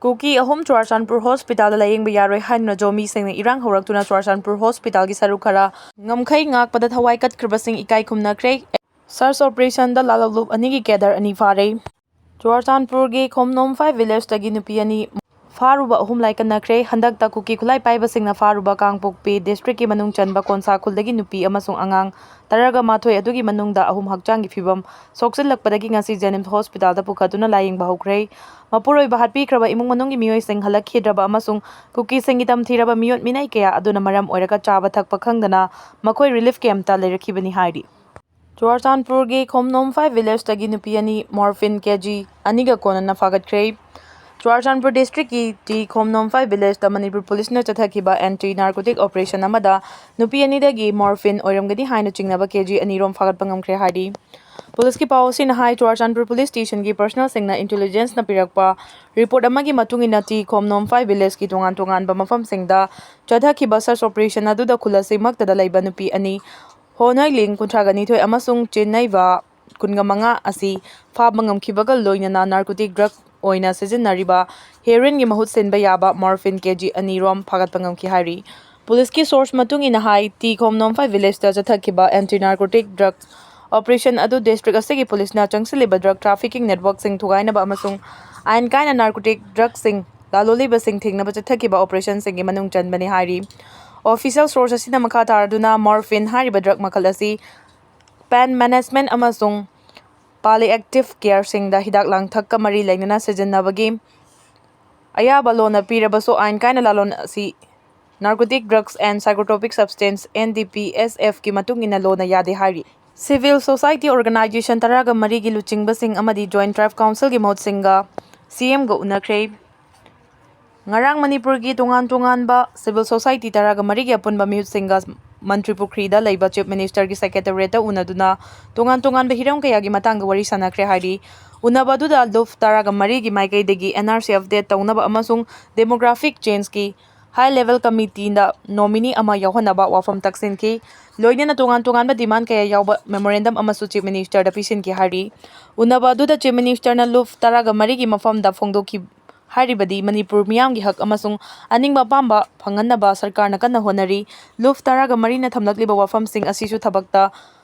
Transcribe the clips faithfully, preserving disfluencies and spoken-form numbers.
ꯀꯨꯀꯤ ꯑꯍꯨꯝ ꯆꯨꯔꯥꯆꯥꯟꯄꯨꯔ ꯍꯣꯁꯄꯤꯇꯥꯜꯗ ꯂꯥꯌꯦꯡꯕ ꯌꯥꯔꯣꯏ ꯍꯥꯏꯗꯨꯅ ꯖꯣꯃꯤꯁꯤꯡꯅ ꯏꯔꯥꯡ ꯍꯧꯔꯛꯇꯨꯅ ꯆꯨꯔꯥꯆꯥꯟꯄꯨꯔ ꯍꯣꯁꯄꯤꯇꯥꯜꯒꯤ ꯁꯔꯨꯛ ꯈꯔ ꯉꯝꯈꯩ ꯉꯥꯛꯄꯗ ꯊꯋꯥꯏ ꯀꯠꯈ꯭ꯔꯕꯁꯤꯡ ꯏꯀꯥꯏ ꯈꯨꯝꯅꯈ꯭ꯔꯦ꯫ ꯁꯔꯆ ꯑꯣꯄꯔꯦꯁꯟꯗ ꯂꯥꯜꯍꯧꯂꯨꯞ ꯑꯅꯤꯒꯤ ꯀꯦꯗꯔ ꯑꯅꯤ ꯐꯥꯔꯦ꯫ ꯆꯨꯔꯥꯆꯥꯟꯄꯨꯔꯒꯤ ꯈꯣꯝꯅꯣꯝꯐꯥꯏ ꯚꯤꯂꯦꯖꯇꯒꯤ ꯅꯨꯄꯤ ꯑꯅꯤ ꯐꯥꯔꯨꯕ ꯑꯍꯨꯝ ꯂꯥꯏꯀꯠꯅꯈ꯭ꯔꯦ꯫ ꯍꯟꯗꯛꯇ ꯀꯨꯀꯤ ꯈꯨꯠꯂꯥꯏ ꯄꯥꯏꯕꯁꯤꯡꯅ ꯐꯥꯔꯨꯕ ꯀꯥꯡꯄꯣꯛꯄꯤ ꯗꯤꯁꯇ꯭ꯔꯤꯛꯀꯤ ꯃꯅꯨꯡ ꯆꯟꯕ ꯀꯣꯟꯁꯥ ꯈꯨꯜꯗꯒꯤ ꯅꯨꯄꯤ ꯑꯃꯁꯨꯡ ꯑꯉꯥꯡ ꯇꯔꯥꯒ ꯃꯥꯊꯣꯏ ꯑꯗꯨꯒꯤ ꯃꯅꯨꯡꯗ ꯑꯍꯨꯝ ꯍꯛꯆꯥꯡꯒꯤ ꯐꯤꯕꯝ ꯁꯣꯛꯆꯤꯜꯂꯛꯄꯗꯒꯤ ꯉꯁꯤ ꯖꯦꯅꯤꯝꯁ ꯍꯣꯁꯄꯤꯇꯥꯜꯗ ꯄꯨꯈꯠꯇꯨꯅ ꯂꯥꯌꯦꯡꯕ ꯍꯧꯈ꯭ꯔꯦ꯫ ꯃꯄꯨꯔꯣꯏꯕ ꯍꯥꯠꯄꯤꯈ꯭ꯔꯕ ꯏꯃꯨꯡ ꯃꯅꯨꯡꯒꯤ ꯃꯤꯑꯣꯏꯁꯤꯡ ꯍꯜꯂꯛꯈꯤꯗ꯭ꯔꯕ ꯑꯃꯁꯨꯡ ꯀꯨꯀꯤꯁꯤꯡꯒꯤ ꯇꯝꯊꯤꯔꯕ ꯃꯤꯑꯣꯠ ꯃꯤꯅꯩ ꯀꯌꯥ ꯑꯗꯨꯅ ꯃꯔꯝ ꯑꯣꯏꯔꯒ ꯆꯥꯕ ꯊꯛꯄ ꯈꯪꯗꯅ ꯃꯈꯣꯏ ꯔꯤꯂꯤꯐ ꯀꯦꯝꯞꯇ ꯂꯩꯔꯛꯈꯤꯕꯅꯤ ꯍꯥꯏꯔꯤ꯫ ꯆꯨꯔꯥꯆꯥꯟꯄꯨꯔꯒꯤ ꯈꯣꯝꯅꯣꯝꯐꯥꯏ ꯚꯤꯂꯦꯖꯇꯒꯤ ꯅꯨꯄꯤ ꯑꯅꯤ ꯃꯣꯔꯐꯤꯟ ꯀꯦ ꯖꯤ ꯑꯅꯤꯒ ꯀꯣꯟꯅꯅ ꯐꯥꯒꯠꯈ꯭ꯔꯦ꯫ ꯆꯨꯔꯥꯆꯥꯟꯄꯨꯔ ꯗꯤꯁꯇ꯭ꯔꯤꯛꯀꯤ ꯇꯤ ꯈꯣꯝꯅꯣꯝꯐꯥꯏ ꯚꯤꯂꯦꯖꯇ ꯃꯅꯤꯄꯨꯔ ꯄꯨꯂꯤꯁꯅ ꯆꯠꯊꯈꯤꯕ ꯑꯦꯟꯇꯤ ꯅꯥꯔꯀꯣꯇꯤꯛ ꯑꯣꯄꯔꯦꯁꯟ ꯑꯃꯗ ꯅꯨꯄꯤ ꯑꯅꯤꯗꯒꯤ ꯃꯣꯔꯐꯤꯟ ꯑꯣꯏꯔꯝꯒꯅꯤ ꯍꯥꯏꯅ ꯆꯤꯡꯅꯕ ꯀꯦ ꯖꯤ ꯑꯅꯤ ꯔꯣꯝ ꯐꯥꯒꯠꯄ ꯉꯝꯈ꯭ꯔꯦ ꯍꯥꯏꯔꯤ꯫ ꯄꯨꯂꯤꯁꯀꯤ ꯄꯥꯎ ꯑꯁꯤꯅ ꯍꯥꯏ, ꯆꯨꯔꯥꯆꯥꯟꯄꯨꯔ ꯄꯨꯂꯤꯁ ꯁ꯭ꯇꯦꯁꯟꯒꯤ ꯄꯔꯁꯅꯦꯜꯁꯤꯡꯅ ꯏꯟꯇꯦꯂꯤꯖꯦꯟꯁꯅ ꯄꯤꯔꯛꯄ ꯔꯤꯄꯣꯔꯠ ꯑꯃꯒꯤ ꯃꯇꯨꯡ ꯏꯟꯅ ꯇꯤ ꯈꯣꯝꯅꯣꯝꯐꯥꯏ ꯚꯤꯂꯦꯖꯀꯤ ꯇꯣꯉꯥꯟ ꯇꯣꯉꯥꯟꯕ ꯃꯐꯝꯁꯤꯡꯗ ꯆꯠꯊꯈꯤꯕ ꯁꯔꯆ ꯑꯣꯄꯔꯦꯁꯟ ꯑꯗꯨꯗ ꯈꯨꯜ ꯑꯁꯤꯃꯛꯇꯗ ꯂꯩꯕ ꯅꯨꯄꯤ ꯑꯅꯤ, ꯍꯣꯅꯣꯏꯂꯤꯡ ꯀꯨꯟꯊ꯭ꯔꯥꯒ ꯅꯤꯊꯣꯏ ꯑꯃꯁꯨꯡ ꯆꯤꯟꯅꯩꯕ ꯀꯨꯟꯒ ꯃꯉꯥ ꯑꯁꯤ ꯐꯥꯕ ꯉꯝꯈꯤꯕꯒ ꯂꯣꯏꯅꯅ ꯅꯥꯔꯀꯣꯇꯤꯛ ꯗ꯭ꯔꯒ ꯑꯣꯏꯅ ꯁꯤꯖꯤꯟꯅꯔꯤꯕ ꯍꯦꯔꯣꯏꯟꯒꯤ ꯃꯍꯨꯠ ꯁꯤꯟꯕ ꯌꯥꯕ ꯃꯣꯔꯐꯤꯟ ꯀꯦ ꯖꯤ ꯑꯅꯤ ꯔꯣꯝ ꯐꯥꯒꯠꯄ ꯉꯝꯈꯤ ꯍꯥꯏꯔꯤ꯫ ꯄꯨꯂꯤꯁꯀꯤ ꯁꯣꯔꯁ ꯃꯇꯨꯡ ꯏꯟꯅ ꯍꯥꯏ, ꯇꯤ ꯈꯣꯝꯅꯣꯝꯐꯥꯏ ꯚꯤꯂꯦꯖꯇ ꯆꯠꯊꯈꯤꯕ ꯑꯦꯟꯇꯤ ꯅꯥꯔꯀꯣꯇꯤꯛ ꯗ꯭ꯔꯒ ꯑꯣꯄꯔꯦꯁꯟ ꯑꯗꯨ ꯗꯤꯁꯇ꯭ꯔꯤꯛ ꯑꯁꯤꯒꯤ ꯄꯨꯂꯤꯁꯅ ꯆꯪꯁꯤꯜꯂꯤꯕ ꯗ꯭ꯔꯒ ꯇ꯭ꯔꯥꯐꯤꯀꯤꯡ ꯅꯦꯠꯋꯔꯛꯁꯤꯡ ꯊꯨꯒꯥꯏꯅꯕ ꯑꯃꯁꯨꯡ ꯑꯥꯏꯟ ꯀꯥꯏꯅ ꯅꯥꯔꯀꯣꯇꯤꯛ ꯗ꯭ꯔꯒꯁꯤꯡ ꯂꯥꯂꯣꯜꯂꯤꯕꯁꯤꯡ ꯊꯤꯡꯅꯕ ꯆꯠꯊꯈꯤꯕ ꯑꯣꯄꯔꯦꯁꯟꯁꯤꯡꯒꯤ ꯃꯅꯨꯡ ꯆꯟꯕꯅꯤ ꯍꯥꯏꯔꯤ꯫ ꯑꯣꯐꯤꯁꯤꯌꯦꯜ ꯁꯣꯔꯁ ꯑꯁꯤꯅ ꯃꯈꯥ ꯇꯥꯔꯗꯨꯅ ꯃꯣꯔꯐꯤꯟ ꯍꯥꯏꯔꯤꯕ ꯗ꯭ꯔꯒ ꯃꯈꯜ ꯑꯁꯤ ꯄꯦꯟ ꯃꯦꯅꯦꯖꯃꯦꯟ ꯑꯃꯁꯨꯡ ꯄꯥꯂꯤꯑꯦꯛꯇꯤꯚ ꯀꯦꯌꯔꯁꯤꯡꯗ ꯍꯤꯗꯥꯛ ꯂꯥꯡꯊꯛꯀ ꯃꯔꯤ ꯂꯩꯅꯅ ꯁꯤꯖꯤꯟꯅꯕꯒꯤ ꯑꯌꯥꯕ ꯂꯣꯅ ꯄꯤꯔꯕꯁꯨ, ꯑꯥꯏꯟ ꯀꯥꯏꯅ ꯂꯥꯂꯣꯟ ꯑꯁꯤ Narcotic Drugs and Psychotropic Substance, N D P S Fꯀꯤ ꯃꯇꯨꯡ ꯏꯟꯅ ꯂꯣꯅ ꯌꯥꯗꯦ ꯍꯥꯏꯔꯤ꯫ ꯁꯤꯚꯤꯜ ꯁꯣꯁꯥꯏꯇꯤ ꯑꯣꯔꯒꯅꯥꯏꯖꯦꯁꯟ ꯇꯔꯥꯒ ꯃꯔꯤꯒꯤ ꯂꯨꯆꯤꯡꯕꯁꯤꯡ ꯑꯃꯗꯤ ꯖꯣꯏꯟꯠ ꯇ꯭ꯔꯥꯏꯕ ꯀꯥꯎꯟꯁꯤꯜꯒꯤ ꯃꯍꯨꯠꯁꯤꯡꯒ ꯁꯤ ꯑꯦꯝꯒ ꯎꯅꯈ꯭ꯔꯦ꯫ ꯉꯔꯥꯡ ꯃꯅꯤꯄꯨꯔꯒꯤ ꯇꯣꯉꯥꯟ ꯇꯣꯉꯥꯟꯕ ꯁꯤꯚꯤꯜ ꯁꯣꯁꯥꯏꯇꯤ ꯇꯔꯥꯒ ꯃꯔꯤꯒꯤ ꯑꯄꯨꯟꯕ ꯃꯤꯍꯨꯠꯁꯤꯡꯒ ꯃꯟꯇ꯭ꯔꯤ ꯄꯨꯈ꯭ꯔꯤꯗ ꯂꯩꯕ ꯆꯤꯐ ꯃꯤꯅꯤꯁꯇꯔꯒꯤ ꯁꯦꯀ꯭ꯔꯦꯇꯦꯔꯤꯌꯦꯠꯇ ꯎꯅꯗꯨꯅ ꯇꯣꯉꯥꯟ ꯇꯣꯉꯥꯟꯕ ꯍꯤꯔꯝ ꯀꯌꯥꯒꯤ ꯃꯇꯥꯡꯗ ꯋꯥꯔꯤ ꯁꯥꯟꯅꯈ꯭ꯔꯦ ꯍꯥꯏꯔꯤ꯫ ꯎꯅꯕ ꯑꯗꯨꯗ ꯂꯨꯞ ꯇꯔꯥꯒ ꯃꯔꯤꯒꯤ ꯃꯥꯏꯀꯩꯗꯒꯤ N R C of date ꯇꯧꯅꯕ ꯑꯃꯁꯨꯡ ꯗꯦꯃꯣꯒ꯭ꯔꯥꯐꯤꯛ ꯆꯦꯟꯖꯀꯤ ꯍꯥꯏ ꯂꯦꯚꯦꯜ ꯀꯃꯤꯇꯤꯗ ꯅꯣꯃꯤꯅꯤ ꯑꯃ ꯌꯥꯎꯍꯟꯅꯕ ꯋꯥꯐꯝ ꯇꯛꯁꯤꯟꯈꯤ꯫ ꯂꯣꯏꯅꯅ ꯇꯣꯉꯥꯟ ꯇꯣꯉꯥꯟꯕ ꯗꯤꯃꯥꯟ ꯀꯌꯥ ꯌꯥꯎꯕ ꯃꯦꯃꯣꯔꯦꯟꯗꯝ ꯑꯃꯁꯨ ꯆꯤꯐ ꯃꯤꯅꯤꯁꯇꯔꯗ ꯄꯤꯁꯤꯟꯈꯤ ꯍꯥꯏꯔꯤ꯫ ꯎꯅꯕ ꯑꯗꯨꯗ ꯆꯤꯐ ꯃꯤꯅꯤꯁꯇꯔꯅ ꯂꯨꯞ ꯇꯔꯥꯒ ꯃꯔꯤꯒꯤ ꯃꯐꯝꯗ ꯐꯣꯡꯗꯣꯛꯈꯤ-, ꯍꯥꯏꯔꯤꯕꯗꯤ ꯃꯅꯤꯄꯨꯔ ꯃꯤꯌꯥꯝꯒꯤ ꯍꯛ ꯑꯃꯁꯨꯡ ꯑꯅꯤꯡꯕ ꯑꯄꯥꯝꯕ ꯐꯪꯍꯟꯅꯕ ꯁꯔꯀꯥꯔꯅ ꯀꯟꯅ ꯍꯣꯠꯅꯔꯤ꯫ ꯂꯨꯞ ꯇꯔꯥꯒ ꯃꯔꯤꯅ ꯊꯝꯂꯛꯂꯤꯕ ꯋꯥꯐꯝꯁꯤꯡ ꯑꯁꯤꯁꯨ ꯊꯕꯛꯇ,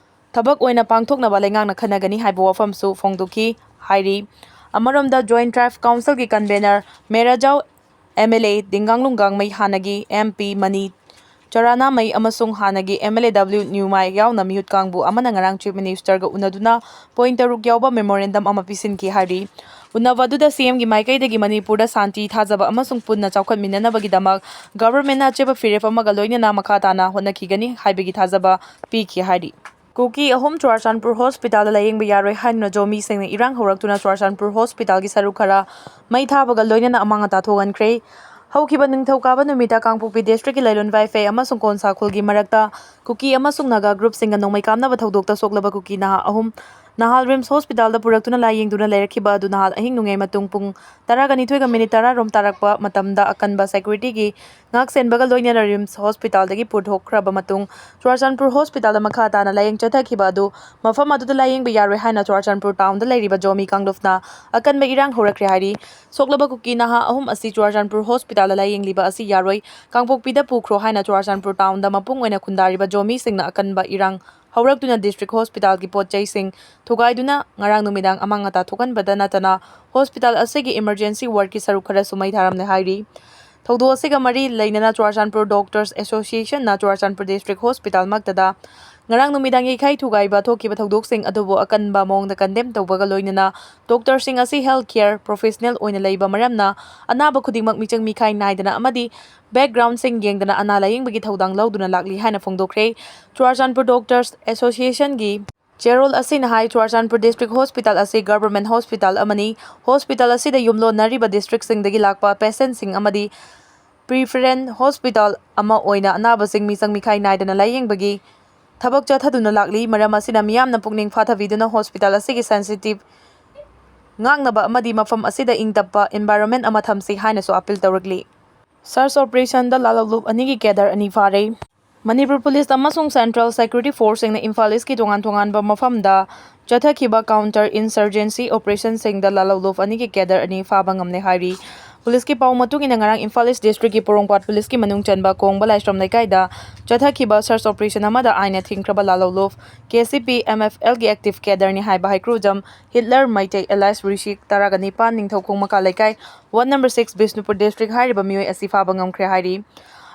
ꯊꯕꯛ ꯑꯣꯏꯅ ꯄꯥꯡꯊꯣꯛꯅꯕ ꯂꯩꯉꯥꯛꯅ ꯈꯟꯅꯒꯅꯤ ꯍꯥꯏꯕ ꯋꯥꯐꯝꯁꯨ ꯐꯣꯡꯗꯣꯛꯈꯤ ꯍꯥꯏꯔꯤ꯫ ꯑꯃꯔꯣꯝꯗ Joint Tribes Councilꯒꯤ convener ꯃꯦꯔꯥꯖꯥꯎ MLA ꯗꯤꯡꯒꯥꯡꯂꯨꯡꯒꯥꯡꯃꯩ ꯍꯥꯟꯅꯒꯤ MP ꯃꯅꯤ ꯆꯔꯥꯅꯥꯃꯩ ꯑꯃꯁꯨꯡ ꯍꯥꯟꯅꯒꯤ MLAW ꯅ꯭ꯌꯨꯃꯥꯏ ꯌꯥꯎꯅ ꯃꯤꯍꯨꯠ ꯀꯥꯡꯕꯨ ꯑꯃꯅ ꯉꯔꯥꯡ Chief Ministerꯒ ꯎꯅꯗꯨꯅ point ꯇꯔꯨꯛ ꯌꯥꯎꯕ memorandum ꯑꯃ ꯄꯤꯁꯤꯟꯈꯤ ꯍꯥꯏꯔꯤ꯫ ꯎꯅꯕ ꯑꯗꯨꯗ CMꯒꯤ ꯃꯥꯏꯀꯩꯗꯒꯤ ꯃꯅꯤꯄꯨꯔꯗ ꯁꯥꯟꯇꯤ, ꯊꯥꯖꯕ ꯑꯃꯁꯨꯡ ꯄꯨꯟꯅ ꯆꯥꯎꯈꯠꯃꯤꯟꯅꯅꯕꯒꯤꯗꯃꯛ governmentꯅ ꯑꯆꯦꯠꯄ ꯐꯤꯔꯦꯞ ꯑꯃꯒ ꯂꯣꯏꯅꯅ ꯃꯈꯥ ꯇꯥꯅ ꯍꯣꯠꯅꯈꯤꯒꯅꯤ ꯍꯥꯏꯕꯒꯤ ꯊꯥꯖꯕ ꯄꯤꯈꯤ ꯍꯥꯏꯔꯤ꯫ ꯀꯨꯀꯤ ꯑꯍꯨꯝ ꯆꯨꯔꯥꯆꯥꯟꯄꯨꯔ hospitalꯗ ꯂꯥꯌꯦꯡꯕ ꯌꯥꯔꯣꯏ ꯍꯥꯏꯗꯨꯅ ꯖꯣꯃꯤꯁꯤꯡꯅ ꯏꯔꯥꯡ ꯍꯧꯔꯛꯇꯨꯅ ꯆꯨꯔꯥꯆꯥꯟꯄꯨꯔ hospitalꯒꯤ ꯁꯔꯨꯛ ꯈꯔ ꯃꯩ ꯊꯥꯕꯒ ꯂꯣꯏꯅꯅ ꯑꯃꯥꯡ ꯑꯇꯥ ꯊꯣꯛꯍꯟꯈ꯭ꯔꯦ꯫ ꯍꯧꯈꯤꯕ ꯅꯤꯡꯊꯧꯀꯥꯕ ꯅꯨꯃꯤꯠꯇ ꯀꯥꯡꯄꯣꯛꯄꯤ districtꯀꯤ ꯂꯩꯂꯣꯟ ꯋꯥꯏꯐꯩ ꯑꯃꯁꯨꯡ ꯀꯣꯟꯁꯥ ꯈꯨꯜꯒꯤ ꯃꯔꯛꯇ ꯀꯨꯀꯤ ꯑꯃꯁꯨꯡ ꯅꯥꯒꯥ groupꯁꯤꯡꯒ ꯅꯣꯡꯃꯩ ꯀꯥꯞꯅꯕ ꯊꯧꯗꯣꯛꯇ ꯁꯣꯛꯂꯕ ꯀꯨꯀꯤ ꯅꯍꯥ ꯑꯍꯨꯝ ꯅꯍꯥꯜ RIMS hospitalꯗ ꯄꯨꯔꯛꯇꯨꯅ ꯂꯥꯌꯦꯡꯗꯨꯅ ꯂꯩꯔꯛꯈꯤꯕ ꯑꯗꯨ ꯅꯍꯥꯜ ꯑꯍꯤꯡ ꯅꯣꯡꯌꯥꯏ ꯃꯇꯨꯡ ꯄꯨꯡ ꯇꯔꯥꯒ ꯅꯤꯊꯣꯏꯒ minute ꯇꯔꯥ ꯔꯣꯝ ꯇꯥꯔꯛꯄ ꯃꯇꯝꯗ ꯑꯀꯟꯕ securityꯒꯤ ꯉꯥꯛ ꯁꯦꯟꯕꯒ ꯂꯣꯏꯅꯅ RIMS hospitalꯗꯒꯤ ꯄꯨꯊꯣꯛꯈ꯭ꯔꯕ ꯃꯇꯨꯡ ꯆꯨꯔꯥꯆꯥꯟꯄꯨꯔ hospitalꯗ ꯃꯈꯥ ꯇꯥꯅ ꯂꯥꯌꯦꯡ ꯆꯠꯊꯈꯤꯕ ꯑꯗꯨ ꯃꯐꯝ ꯑꯗꯨꯗ ꯂꯥꯌꯦꯡꯕ ꯌꯥꯔꯣꯏ ꯍꯥꯏꯅ ꯆꯨꯔꯥꯆꯥꯟꯄꯨꯔ townꯗ ꯂꯩꯔꯤꯕ ꯖꯣꯃꯤ ꯀꯥꯡꯂꯨꯞꯅ ꯑꯀꯟꯕ ꯏꯔꯥꯡ ꯍꯧꯔꯛꯈ꯭ꯔꯦ ꯍꯥꯏꯔꯤ꯫ ꯁꯣꯛꯂꯕ ꯀꯨꯀꯤ ꯅꯍꯥ ꯑꯍꯨꯝ ꯑꯁꯤ ꯆꯨꯔꯥꯆꯥꯟꯄꯨꯔ hospitalꯗ ꯂꯥꯌꯦꯡꯂꯤꯕ ꯑꯁꯤ ꯌꯥꯔꯣꯏ, ꯀꯥꯡꯄꯣꯛꯄꯤꯗ ꯄꯨꯈ꯭ꯔꯣ ꯍꯥꯏꯅ ꯆꯨꯔꯥꯆꯥꯟꯄꯨꯔ townꯗ ꯃꯄꯨꯡ ꯑꯣꯏꯅ ꯈꯨꯟꯗꯥꯔꯤꯕ ꯖꯣꯃꯤꯁꯤꯡꯅ ꯑꯀꯟꯕ ꯏꯔꯥꯡ ꯍꯧꯔꯛꯇꯨꯅ district hospitalꯒꯤ ꯄꯣꯠ ꯆꯩꯁꯤꯡ ꯊꯨꯒꯥꯏꯗꯨꯅ ꯉꯔꯥꯡ ꯅꯨꯃꯤꯗꯥꯡ ꯑꯃꯥꯡ ꯑꯇꯥ ꯊꯣꯛꯍꯟꯕꯗ ꯅꯠꯇꯅ hospital ꯑꯁꯤꯒꯤ emergency wardꯀꯤ ꯁꯔꯨꯛ ꯈꯔꯁꯨ ꯃꯩ ꯊꯥꯔꯝꯂꯦ ꯍꯥꯏꯔꯤ꯫ ꯊꯧꯗꯣꯛ ꯑꯁꯤꯒ ꯃꯔꯤ ꯂꯩꯅꯅ ꯆꯨꯔꯥꯆꯥꯟꯄꯨꯔ Doctors Associationꯅ ꯆꯨꯔꯥꯆꯥꯟꯄꯨꯔ district hospitalꯃꯛꯇꯗ ꯉꯔꯥꯡ ꯅꯨꯃꯤꯗꯥꯡ ꯌꯩꯈꯥꯏ ꯊꯨꯒꯥꯏꯕ ꯊꯣꯛꯈꯤꯕ ꯊꯧꯗꯣꯛꯁꯤꯡ ꯑꯗꯨꯕꯨ ꯑꯀꯟꯕ ꯃꯑꯣꯡꯗ condemn ꯇꯧꯕꯒ ꯂꯣꯏꯅꯅ doctorꯁꯤꯡ ꯑꯁꯤ health care professional ꯑꯣꯏꯅ ꯂꯩꯕ ꯃꯔꯝꯅ ꯑꯅꯥꯕ ꯈꯨꯗꯤꯡꯃꯛ ꯃꯤꯆꯪ ꯃꯤꯈꯥꯏ ꯅꯥꯏꯗꯅ ꯑꯃꯗꯤ backgroundꯁꯤꯡ ꯌꯦꯡꯗꯅ ꯑꯅꯥ ꯂꯥꯌꯦꯡꯕꯒꯤ ꯊꯧꯗꯥꯡ ꯂꯧꯗꯨꯅ ꯂꯥꯛꯂꯤ ꯍꯥꯏꯅ ꯐꯣꯡꯗꯣꯛꯈ꯭ꯔꯦ꯫ ꯆꯨꯔꯥꯆꯥꯟꯄꯨꯔ Doctors Associationꯒꯤ ꯆꯦꯔꯣꯜ ꯑꯁꯤꯅ ꯍꯥꯏ, ꯆꯨꯔꯥꯆꯥꯟꯄꯨꯔ district hospital ꯑꯁꯤ government hospital ꯑꯃꯅꯤ꯫ Hospital ꯑꯁꯤꯗ ꯌꯨꯝꯂꯣꯟꯅꯔꯤꯕ districtꯁꯤꯡꯗꯒꯤ ꯂꯥꯛꯄ patientꯁꯤꯡ ꯑꯃꯗꯤ preference hospital ꯑꯃ ꯑꯣꯏꯅ ꯑꯅꯥꯕꯁꯤꯡ ꯃꯤꯆꯪ ꯃꯤꯈꯥꯏ ꯅꯥꯏꯗꯅ ꯂꯥꯌꯦꯡꯕꯒꯤ ꯊꯕꯛ ꯆꯠꯊꯗꯨꯅ ꯂꯥꯛꯂꯤ꯫ ꯃꯔꯝ ꯑꯁꯤꯅ ꯃꯤꯌꯥꯝꯅ ꯄꯨꯛꯅꯤꯡ ꯐꯥꯊꯕꯤꯗꯨꯅ hospital ꯑꯁꯤꯒꯤ sensitive ꯉꯥꯛꯅꯕ ꯑꯃꯗꯤ ꯃꯐꯝ ꯑꯁꯤꯗ ꯏꯪ ꯇꯞꯄ environment ꯑꯃ ꯊꯝꯁꯤ ꯍꯥꯏꯅꯁꯨ appeal ꯇꯧꯔꯛꯂꯤ꯫ Search operationꯗ ꯂꯥꯜꯍꯧꯂꯨꯞ ꯑꯅꯤꯒꯤ cadre ꯑꯅꯤ ꯐꯥꯔꯦ꯫ ꯃꯅꯤꯄꯨꯔ ꯄꯨꯂꯤꯁ ꯑꯃꯁꯨꯡ ꯁꯦꯟꯇ꯭ꯔꯦꯜ ꯁꯦꯀ꯭ꯌꯨꯔꯤꯇꯤ ꯐꯣꯔꯁꯁꯤꯡꯅ ꯏꯝꯐꯥꯜ ꯏꯁꯀꯤ ꯇꯣꯉꯥꯟ ꯇꯣꯉꯥꯟꯕ ꯃꯐꯝꯗ ꯆꯠꯊꯈꯤꯕ ꯀꯥꯎꯟꯇꯔ ꯏꯟꯁꯔꯖꯦꯟꯁꯤ ꯑꯣꯄꯔꯦꯁꯟꯁꯤꯡꯗ ꯂꯥꯂꯧꯂꯨꯞ ꯑꯅꯤꯒꯤ ꯀꯦꯗꯔ ꯑꯅꯤ ꯐꯥꯕ ꯉꯝꯂꯦ ꯍꯥꯏꯔꯤ꯫ ꯄꯨꯂꯤꯁꯀꯤ ꯄꯥꯎ ꯃꯇꯨꯡ ꯏꯟꯅ, ꯉꯔꯥꯡ ꯏꯝꯐꯥꯜ ꯏꯁ ꯗꯤꯁꯇ꯭ꯔꯤꯛꯀꯤ ꯄꯣꯔꯣꯝꯄꯥꯠ ꯄꯨꯂꯤꯁꯀꯤ ꯃꯅꯨꯡ ꯆꯟꯕ ꯀꯣꯡꯕ ꯂꯥꯏꯁ꯭ꯔꯝ ꯂꯩꯀꯥꯏꯗ ꯆꯠꯊꯈꯤꯕ ꯁꯔꯆ ꯑꯣꯄꯔꯦꯁꯟ ꯑꯃꯗ ꯑꯥꯏꯟꯅ ꯊꯤꯡꯈ꯭ꯔꯕ ꯂꯥꯂꯧꯂꯨꯞ K C P M F ꯑꯦꯜꯒꯤ ꯑꯦꯛꯇꯤꯚ ꯀꯦꯗꯔꯅꯤ ꯍꯥꯏꯕ ꯍꯩꯀ꯭ꯔꯨꯖꯝ ꯍꯤꯠꯂꯔ ꯃꯩꯇꯩ ꯑꯦꯂꯥꯏꯁ ꯔꯤꯁꯤ ꯇꯔꯥꯒ ꯅꯤꯄꯥꯟ, ꯅꯤꯡꯊꯧꯈꯣꯡ ꯃꯈꯥ ꯂꯩꯀꯥꯏ, ward number six, Bishnupur district ꯍꯥꯏꯔꯤꯕ ꯃꯤꯑꯣꯏ ꯑꯁꯤ ꯐꯥꯕ ꯉꯝꯈ꯭ꯔꯦ ꯍꯥꯏꯔꯤ꯫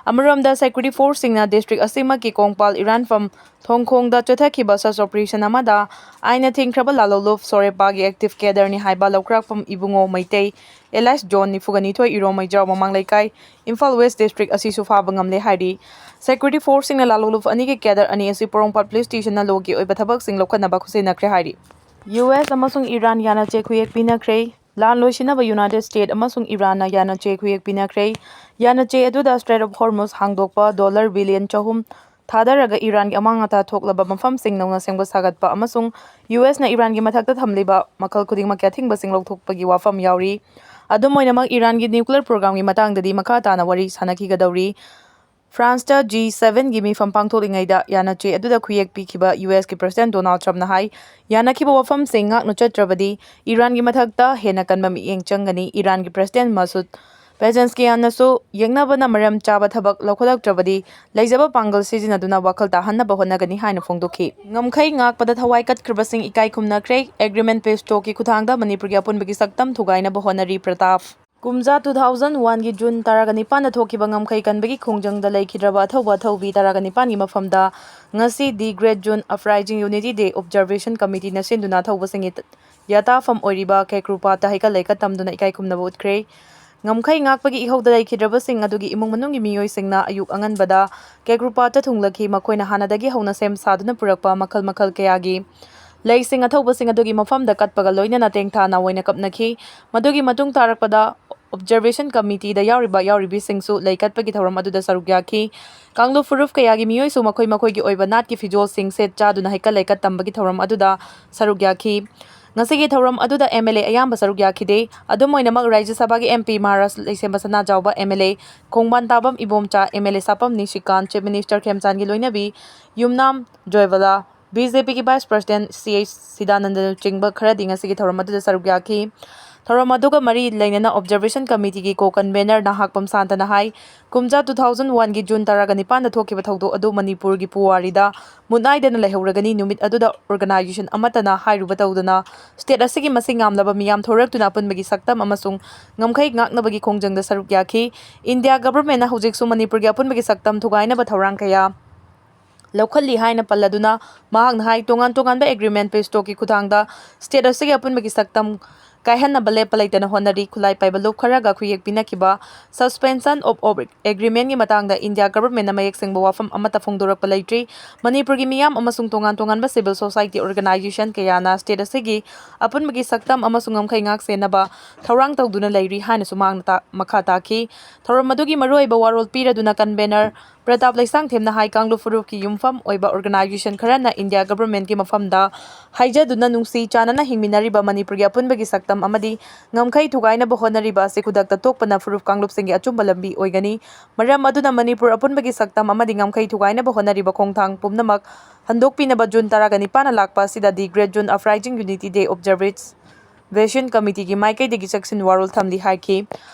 ꯑꯃꯔꯣꯝꯗ, ꯁꯦꯀ꯭ꯌꯨꯔꯤꯇꯤ ꯐꯣꯔꯁꯁꯤꯡꯅ ꯗꯤꯁꯇ꯭ꯔꯤꯛ ꯑꯁꯤꯃꯛꯀꯤ ꯀꯣꯡꯄꯥꯜ ꯏꯔꯥꯟꯐꯝ ꯊꯣꯡꯈꯣꯡꯗ ꯆꯠꯊꯈꯤꯕ ꯁꯔꯆ ꯑꯣꯄꯔꯦꯁꯟ ꯑꯃꯗ ꯑꯥꯏꯟꯅ ꯊꯤꯡꯈ꯭ꯔꯕ ꯂꯥꯂꯧꯂꯨꯞ ꯁꯣꯔꯦꯄꯥꯒꯤ ꯑꯦꯛꯇꯤꯚ ꯀꯦꯗꯔꯅꯤ ꯍꯥꯏꯕ ꯂꯧꯈ꯭ꯔꯥꯛꯄꯝ ꯏꯕꯨꯡꯉꯣ ꯃꯩꯇꯩ ꯑꯦꯂꯥꯏꯁ ꯖꯣꯟ ꯅꯤꯐꯨꯒ ꯅꯤꯊꯣꯏ, ꯏꯔꯣꯝ ꯃꯩꯖꯥꯎ, ꯃꯃꯥꯡ ꯂꯩꯀꯥꯏ, ꯏꯝꯐꯥꯜ ꯋꯦꯁ ꯗꯤꯁꯇ꯭ꯔꯤꯛ ꯑꯁꯤꯁꯨ ꯐꯥꯕ ꯉꯝꯂꯦ ꯍꯥꯏꯔꯤ꯫ ꯁꯦꯀ꯭ꯌꯨꯔꯤꯇꯤ ꯐꯣꯔꯁꯁꯤꯡꯅ ꯂꯥꯂꯧꯂꯨꯞ ꯑꯅꯤꯒꯤ ꯀꯦꯗꯔ ꯑꯅꯤ ꯑꯁꯤ ꯄꯣꯔꯣꯝꯄꯥꯠ ꯄꯨꯂꯤꯁ ꯁ꯭ꯇꯦꯁꯟꯅ ꯂꯣꯒꯤ ꯑꯣꯏꯕ ꯊꯕꯛꯁꯤꯡ ꯂꯧꯈꯠꯅꯕ ꯈꯨꯠꯁꯤꯟꯅꯈ꯭ꯔꯦ ꯍꯥꯏꯔꯤ꯫ ꯌꯨ ꯑꯦꯁ ꯑꯃꯁꯨꯡ ꯏꯔꯥꯟ ꯌꯥꯅꯆꯦ ꯈꯨꯌꯦꯛ ꯄꯤꯅꯈ꯭ꯔꯦ꯫ ꯂꯥꯟ ꯂꯣꯏꯁꯤꯟꯅꯕ ꯌꯨꯅꯥꯏꯇꯦꯗ ꯁ꯭ꯇꯦꯠ ꯑꯃꯁꯨꯡ ꯏꯔꯥꯟꯅ ꯌꯥꯅꯆꯦ ꯈꯨꯌꯦꯛ ꯄꯤꯅꯈ꯭ꯔꯦ꯫ ꯌꯥꯅꯆꯦ ꯑꯗꯨꯗ ꯁ꯭ꯇ꯭ꯔꯦꯠ ꯑꯣꯐ ꯍꯣꯔꯃꯨꯖ ꯍꯥꯡꯗꯣꯛꯄ, ꯗꯣꯂꯔ ꯕꯤꯂꯤꯌꯟ ꯆꯍꯨꯝ ꯊꯥꯗꯔꯒ ꯏꯔꯥꯟꯒꯤ ꯑꯃꯥꯡ ꯑꯇꯥ ꯊꯣꯛꯂꯕ ꯃꯐꯝꯁꯤꯡ ꯅꯧꯅ ꯁꯦꯝꯒꯠ ꯁꯥꯒꯠꯄ ꯑꯃꯁꯨꯡ ꯌꯨ ꯑꯦꯁꯅ ꯏꯔꯥꯟꯒꯤ ꯃꯊꯛꯇ ꯊꯝꯂꯤꯕ ꯃꯈꯜ ꯈꯨꯗꯤꯡꯃꯛꯀꯤ ꯑꯊꯤꯡꯕꯁꯤꯡ ꯂꯧꯊꯣꯛꯄꯒꯤ ꯋꯥꯐꯝ ꯌꯥꯎꯔꯤ꯫ ꯑꯗꯨꯝ ꯑꯣꯏꯅꯃꯛ, ꯏꯔꯥꯟꯒꯤ ꯅ꯭ꯌꯨꯀ꯭ꯂꯤꯌꯔ ꯄ꯭ꯔꯣꯒ꯭ꯔꯥꯝꯒꯤ ꯃꯇꯥꯡꯗꯗꯤ ꯃꯈꯥ ꯇꯥꯅ ꯋꯥꯔꯤ ꯁꯥꯅꯈꯤꯒꯗꯧꯔꯤ꯫ ꯐ꯭ꯔꯥꯟꯁꯇ ꯖꯤ ꯁꯚꯦꯟꯒꯤ ꯃꯤꯐꯝ ꯄꯥꯡꯊꯣꯛꯂꯤꯉꯩꯗ ꯌꯥꯅꯆꯦ ꯑꯗꯨꯗ ꯈꯨꯌꯦꯛ ꯄꯤꯈꯤꯕ ꯌꯨ ꯑꯦꯁꯀꯤ ꯄ꯭ꯔꯁꯤꯗꯦꯟꯠ ꯗꯣꯅꯥꯜꯗ ꯇ꯭ꯔꯝꯞꯅ ꯍꯥꯏ, ꯌꯥꯅꯈꯤꯕ ꯋꯥꯐꯝꯁꯤꯡ ꯉꯥꯛꯅ ꯆꯠꯇ꯭ꯔꯕꯗꯤ ꯏꯔꯥꯟꯒꯤ ꯃꯊꯛꯇ ꯍꯦꯟꯅ ꯀꯟꯕ ꯃꯤꯠꯌꯦꯡ ꯆꯪꯒꯅꯤ꯫ ꯏꯔꯥꯟꯒꯤ ꯄ꯭ꯔꯁꯤꯗꯦꯟꯠ ꯃꯁꯨꯗ ꯄꯦꯖꯦꯟꯁꯀꯤꯌꯥꯟꯅꯁꯨ ꯌꯦꯡꯅꯕꯅ ꯃꯔꯝ ꯆꯥꯕ ꯊꯕꯛ ꯂꯧꯈꯠꯂꯛꯇ꯭ꯔꯕꯗꯤ ꯂꯩꯖꯕ ꯄꯥꯡꯒꯜ ꯁꯤꯖꯤꯟꯅꯗꯨꯅ ꯋꯥꯈꯜ ꯇꯥꯍꯟꯅꯕ ꯍꯣꯠꯅꯒꯅꯤ ꯍꯥꯏꯅ ꯐꯣꯡꯗꯣꯛꯈꯤ꯫ ꯉꯝꯈꯩ ꯉꯥꯛꯄꯗ ꯊꯋꯥꯏ ꯀꯠꯈ꯭ꯔꯕꯁꯤꯡ ꯏꯀꯥꯏ ꯈꯨꯝꯅꯈ꯭ꯔꯦ꯫ ꯑꯦꯒ꯭ꯔꯤꯃꯦꯟꯠ ꯄꯤꯁ ꯇꯣꯛꯀꯤ ꯈꯨꯠꯊꯥꯡꯗ ꯃꯅꯤꯄꯨꯔꯒꯤ ꯑꯄꯨꯟꯕꯒꯤ ꯁꯛꯇꯝ ꯊꯨꯒꯥꯏꯅꯕ ꯍꯣꯠꯅꯔꯤ ꯄ꯭ꯔꯇꯥꯞ꯫ ꯀꯨꯝꯖꯥ two thousand one ꯒꯤ ꯖꯨꯟ ꯇꯔꯥꯒ ꯅꯤꯄꯥꯟꯗ ꯊꯣꯛꯈꯤꯕ ꯉꯝꯈꯩ ꯀꯟꯕꯒꯤ ꯈꯣꯡꯖꯪꯗ ꯂꯩꯈꯤꯗ꯭ꯔꯕ ꯑꯊꯧꯕ ꯑꯊꯧꯕꯤ ꯇꯔꯥꯒ ꯅꯤꯄꯥꯟꯒꯤ ꯃꯐꯝꯗ ꯉꯁꯤ The Great June Uprising Unity Day Observation Committeeꯅ ꯁꯤꯟꯗꯨꯅ ꯑꯊꯧꯕꯁꯤꯡꯒꯤ ꯌꯥꯇꯥꯐꯝ ꯑꯣꯏꯔꯤꯕ ꯀꯦꯀ꯭ꯔꯨꯄꯥꯠꯇ ꯍꯩꯀꯠ ꯂꯩꯀꯠ ꯇꯝꯗꯨꯅ ꯏꯀꯥꯏ ꯈꯨꯝꯅꯕ ꯎꯠꯈ꯭ꯔꯦ꯫ ꯉꯝꯈꯩ ꯉꯥꯛꯄꯒꯤ ꯏꯍꯧꯗ ꯂꯩꯈꯤꯗ꯭ꯔꯕꯁꯤꯡ ꯑꯗꯨꯒꯤ ꯏꯃꯨꯡ ꯃꯅꯨꯡꯒꯤ ꯃꯤꯑꯣꯏꯁꯤꯡꯅ ꯑꯌꯨꯛ ꯑꯉꯟꯕꯗ ꯀꯦꯀ꯭ꯔꯨꯄꯥꯠꯇ ꯊꯨꯡꯂꯈꯤ꯫ ꯃꯈꯣꯏꯅ ꯍꯥꯟꯅꯗꯒꯤ ꯍꯧꯅ ꯁꯦꯝ ꯁꯥꯗꯨꯅ ꯄꯨꯔꯛꯄ ꯃꯈꯜ ꯃꯈꯜ ꯀꯌꯥꯒꯤ ꯂꯩꯁꯤꯡ ꯑꯊꯧꯕꯁꯤꯡ ꯑꯗꯨꯒꯤ ꯃꯐꯝꯗ ꯀꯠꯄꯒ ꯂꯣꯏꯅꯅ ꯇꯦꯡꯊꯥ ꯅꯥꯑꯣꯏꯅ ꯀꯞꯅꯈꯤ꯫ ꯃꯗꯨꯒꯤ ꯃꯇꯨꯡ ꯇꯥꯔꯛꯄꯗ ꯑꯣꯕꯖꯔꯕꯦꯁꯟ ꯀꯃꯤꯇꯤꯗ ꯌꯥꯎꯔꯤꯕ ꯌꯥꯎꯔꯤꯕꯤꯁꯤꯡꯁꯨ ꯂꯩꯀꯠꯄꯒꯤ ꯊꯧꯔꯝ ꯑꯗꯨꯗ ꯁꯔꯨꯛ ꯌꯥꯈꯤ꯫ ꯀꯥꯡꯂꯨꯞ ꯐꯨꯔꯨꯞ ꯀꯌꯥꯒꯤ ꯃꯤꯑꯣꯏꯁꯨ ꯃꯈꯣꯏ ꯃꯈꯣꯏꯒꯤ ꯑꯣꯏꯕ ꯅꯥꯠꯀꯤ ꯐꯤꯖꯣꯜꯁꯤꯡ ꯁꯦꯠ ꯆꯥꯗꯨꯅ ꯍꯩꯀꯠ ꯂꯩꯀꯠ ꯇꯝꯕꯒꯤ ꯊꯧꯔꯝ ꯑꯗꯨꯗ ꯁꯔꯨꯛ ꯌꯥꯈꯤ꯫ ꯉꯁꯤꯒꯤ ꯊꯧꯔꯝ ꯑꯗꯨꯗ MLA ꯑꯌꯥꯝꯕ ꯁꯔꯨꯛ ꯌꯥꯈꯤꯗꯦ꯫ ꯑꯗꯨꯝ ꯑꯣꯏꯅꯃꯛ, ꯔꯥꯖ꯭ꯌ ꯁꯚꯥꯒꯤ MP ꯃꯍꯥꯔꯥꯖ ꯂꯩꯁꯦꯝꯕ ꯁꯅꯥꯖꯥꯎꯕ MLA, ꯈꯣꯡꯕꯥꯟ ꯇꯥꯕꯝ Ibomcha MLA, ꯁꯥꯄꯝ ꯅꯤꯁꯤꯀꯥꯟ, Chief Minister ꯈꯦꯝꯆꯥꯟꯒꯤ ꯂꯣꯏꯅꯕꯤ ꯌꯨꯝꯅꯥꯝ ꯖꯣꯏꯕꯂꯥ, BJPꯒꯤ Vice President CH ꯁꯤꯗꯥꯅꯟꯗꯅꯆꯤꯡꯕ ꯈꯔꯗꯤ ꯉꯁꯤꯒꯤ ꯊꯧꯔꯝ ꯑꯗꯨꯗ ꯁꯔꯨꯛ ꯌꯥꯈꯤ꯫ ꯊꯧꯔꯝ ꯑꯗꯨꯒ ꯃꯔꯤ ꯂꯩꯅꯅ ꯑꯣꯕꯖꯔꯕꯦꯁꯟ ꯀꯃꯤꯇꯤꯒꯤ co-convener ꯅꯍꯥꯛꯄꯝ ꯁꯥꯟꯇꯅ ꯍꯥꯏ, ꯀꯨꯝꯖꯥ two thousand oneꯒꯤ June ꯇꯔꯥꯒ ꯅꯤꯄꯥꯟꯗ ꯊꯣꯛꯈꯤꯕ ꯊꯧꯗꯣꯛ ꯑꯗꯨ ꯃꯅꯤꯄꯨꯔꯒꯤ ꯄꯨꯋꯥꯔꯤꯗ ꯃꯨꯠꯅꯥꯏꯗꯅ ꯂꯩꯍꯧꯔꯒꯅꯤ꯫ ꯅꯨꯃꯤꯠ ꯑꯗꯨꯗ organization ꯑꯃꯠꯇꯅ ꯍꯥꯏꯔꯨꯕ ꯇꯧꯗꯅ state ꯑꯁꯤꯒꯤ ꯃꯁꯤꯡ ꯌꯥꯝꯂꯕ ꯃꯤꯌꯥꯝ ꯊꯣꯔꯛꯇꯨꯅ ꯑꯄꯨꯟꯕꯒꯤ ꯁꯛꯇꯝ ꯑꯃꯁꯨꯡ ꯉꯝꯈꯩ ꯉꯥꯛꯅꯕꯒꯤ ꯈꯣꯡꯖꯪꯗ ꯁꯔꯨꯛ ꯌꯥꯈꯤ꯫ ꯏꯟꯗꯤꯌꯥ governmentꯅ ꯍꯧꯖꯤꯛꯁꯨ ꯃꯅꯤꯄꯨꯔꯒꯤ ꯑꯄꯨꯟꯕꯒꯤ ꯁꯛꯇꯝ ꯊꯨꯒꯥꯏꯅꯕ ꯊꯧꯔꯥꯡ ꯀꯌꯥ ꯂꯧꯈꯠꯂꯤ ꯍꯥꯏꯅ ꯄꯜꯂꯗꯨꯅ, ꯃꯍꯥꯛꯅ ꯍꯥꯏ, ꯇꯣꯉꯥꯟ ꯇꯣꯉꯥꯟꯕ agreement peace talkꯀꯤ ꯈꯨꯠꯊꯥꯡꯗ state ꯑꯁꯤꯒꯤ ꯑꯄꯨꯟꯕꯒꯤ ꯁꯛꯇꯝ ꯀꯥꯏꯍꯟꯅꯕ ꯂꯦꯞꯄ ꯂꯩꯇꯅ ꯍꯣꯠꯅꯔꯤ꯫ ꯈꯨꯠꯂꯥꯏ ꯄꯥꯏꯕ ꯂꯨꯞ ꯈꯔꯒ ꯈꯨꯌꯦꯛ ꯄꯤꯅꯈꯤꯕ suspension of agreementꯀꯤ ꯃꯇꯥꯡꯗ ꯏꯟꯗꯤꯌꯥ governmentꯅ ꯃꯌꯦꯛ ꯁꯦꯡꯕ ꯋꯥꯐꯝ ꯑꯃꯠꯇ ꯐꯣꯡꯗꯣꯔꯛꯄ ꯂꯩꯇ꯭ꯔꯤ꯫ ꯃꯅꯤꯄꯨꯔꯒꯤ ꯃꯤꯌꯥꯝ ꯑꯃꯁꯨꯡ ꯇꯣꯉꯥꯟ ꯇꯣꯉꯥꯟꯕ civil society organization ꯀꯌꯥꯅ state ꯑꯁꯤꯒꯤ ꯑꯄꯨꯟꯕꯒꯤ ꯁꯛꯇꯝ ꯑꯃꯁꯨꯡ ꯉꯝꯈꯩ ꯉꯥꯛ ꯁꯦꯟꯅꯕ ꯊꯧꯔꯥꯡ ꯇꯧꯗꯨꯅ ꯂꯩꯔꯤ ꯍꯥꯏꯅꯁꯨ ꯃꯍꯥꯛꯅ ꯇꯥ-, ꯃꯈꯥ ꯇꯥꯈꯤ꯫ ꯊꯧꯔꯝ ꯑꯗꯨꯒꯤ ꯃꯔꯨꯑꯣꯏꯕ ꯋꯥꯔꯣꯜ ꯄꯤꯔꯗꯨꯅ convener ꯄ꯭ꯔꯇꯥꯞ ꯂꯩꯁꯥꯡꯊꯦꯝꯅ ꯍꯥꯏ, ꯀꯥꯡꯂꯨꯞ ꯐꯨꯔꯨꯞꯀꯤ ꯌꯨꯝꯐꯝ ꯑꯣꯏꯕ organization ꯈꯔꯅ ꯏꯟꯗꯤꯌꯥ governmentꯀꯤ ꯃꯐꯝꯗ ꯍꯥꯏꯖꯗꯨꯅ ꯅꯨꯡꯁꯤ ꯆꯥꯟꯅꯅ ꯍꯤꯡꯃꯤꯟꯅꯔꯤꯕ ꯃꯅꯤꯄꯨꯔꯒꯤ ꯑꯄꯨꯟꯕꯒꯤ ꯁꯛꯇꯝ ꯑꯃꯗꯤ ꯉꯝꯈꯩ ꯊꯨꯒꯥꯏꯅꯕ ꯍꯣꯠꯅꯔꯤꯕ ꯑꯁꯤ ꯈꯨꯗꯛꯇ ꯇꯣꯛꯄꯅ ꯐꯨꯔꯨꯞ ꯀꯥꯡꯂꯨꯞꯁꯤꯡꯒꯤ ꯑꯆꯨꯝꯕ ꯂꯝꯕꯤ ꯑꯣꯏꯒꯅꯤ꯫ ꯃꯔꯝ ꯑꯗꯨꯅ ꯃꯅꯤꯄꯨꯔ ꯑꯄꯨꯟꯕꯒꯤ ꯁꯛꯇꯝ ꯑꯃꯗꯤ ꯉꯝꯈꯩ ꯊꯨꯒꯥꯏꯅꯕ ꯍꯣꯠꯅꯔꯤꯕ ꯈꯣꯡꯊꯥꯡ ꯄꯨꯝꯅꯃꯛ ꯍꯟꯗꯣꯛꯄꯤꯅꯕ June ꯇꯔꯥꯒ ꯅꯤꯄꯥꯟꯗ ꯂꯥꯛꯄ ꯑꯁꯤꯗ The Great June Uprising Unity Day Observation Committeeꯒꯤ ꯃꯥꯏꯀꯩꯗꯒꯤ ꯆꯦꯛꯁꯤꯟ ꯋꯥꯔꯣꯜ ꯊꯝꯂꯤ ꯍꯥꯏꯈꯤ꯫